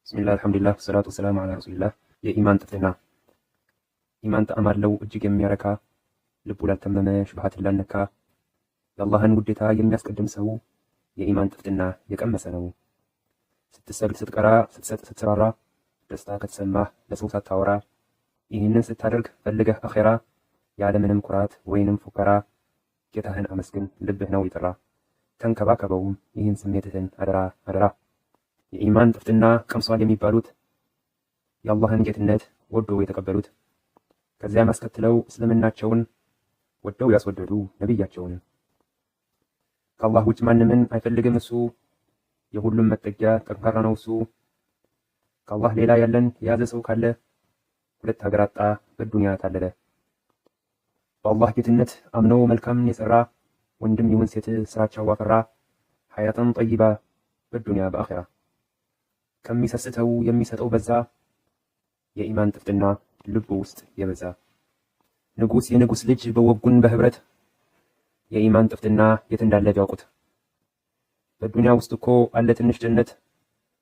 ብስሚላህ አልሐምዱሊላህ ወሰላቱ ወሰላሙ ዐላ ረሱሊላህ። የኢማን ጥፍጥና። ኢማን ጣዕም አለው እጅግ የሚያረካ፣ ልቡ ላልተመመ ሽብሃትን ላልነካ፣ የአላህን ውዴታ የሚያስቀድም ሰው የኢማን ጥፍጥና የቀመሰ ነው። ስትሰግድ፣ ስትቀራ፣ ስትሰጥ፣ ስትሰራራ፣ ደስታ ከተሰማህ ለሰው ሳታወራ፣ ይህንን ስታደርግ ፈልገህ አኼራ፣ ያለምንም ኩራት ወይንም ፉከራ ጌታህን አመስግን፣ ልብህ ነው ይጥራ። ተንከባከበውም ይህን ስሜትህን አደራ አደራ። የኢማን ጥፍጥና ቀምሷል የሚባሉት የአላህን ጌትነት ወዶ የተቀበሉት፣ ከዚያም አስከትለው እስልምናቸውን ወደው ያስወደዱ ነቢያቸውን። ከአላህ ውጭ ማንምን አይፈልግም እሱ፣ የሁሉም መጠጊያ ጠንካራ ነው እሱ። ከአላህ ሌላ ያለን የያዘ ሰው ካለ ሁለት ሀገር አጣ፣ በዱንያ ታለለ። በአላህ ጌትነት አምኖ መልካምን የሰራ ወንድም ይሁን ሴት ስራቸው አፈራ ሐያተን ጠይባ በዱንያ በአኼራ። ከሚሰስተው የሚሰጠው በዛ፣ የኢማን ጥፍጥና ልቡ ውስጥ የበዛ። ንጉስ የንጉስ ልጅ በወጉን በህብረት የኢማን ጥፍጥና የት እንዳለ ቢያውቁት። በዱንያ ውስጥ እኮ አለ ትንሽ ጀነት፣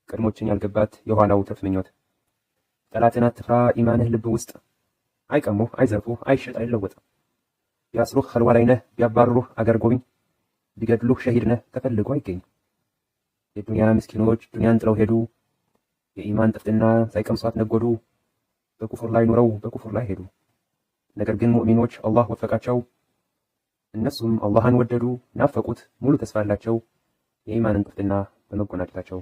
ቀድሞችን ያልገባት የኋላው ትርፍ ምኞት። ጠላትን አትፍራ ኢማንህ ልብ ውስጥ፣ አይቀሙህ፣ አይዘርፉህ፣ አይሸጥ፣ አይለወጥ። ቢያስሩህ ኸልዋ ላይ ነህ፣ ቢያባርሩህ አገር ጎብኝ፣ ቢገድሉህ ሸሂድ ነህ ተፈልጎ አይገኝ። የዱንያ ምስኪኖች ዱንያን ጥለው ሄዱ፣ የኢማን ጥፍጥና ሳይቀምሷት ነጎዱ። በኩፍር ላይ ኑረው በኩፍር ላይ ሄዱ። ነገር ግን ሙእሚኖች አላህ ወፈቃቸው፣ እነሱም አላህን ወደዱ፣ ናፈቁት፣ ሙሉ ተስፋ አላቸው የኢማንን ጥፍጥና በመጎናጨታቸው።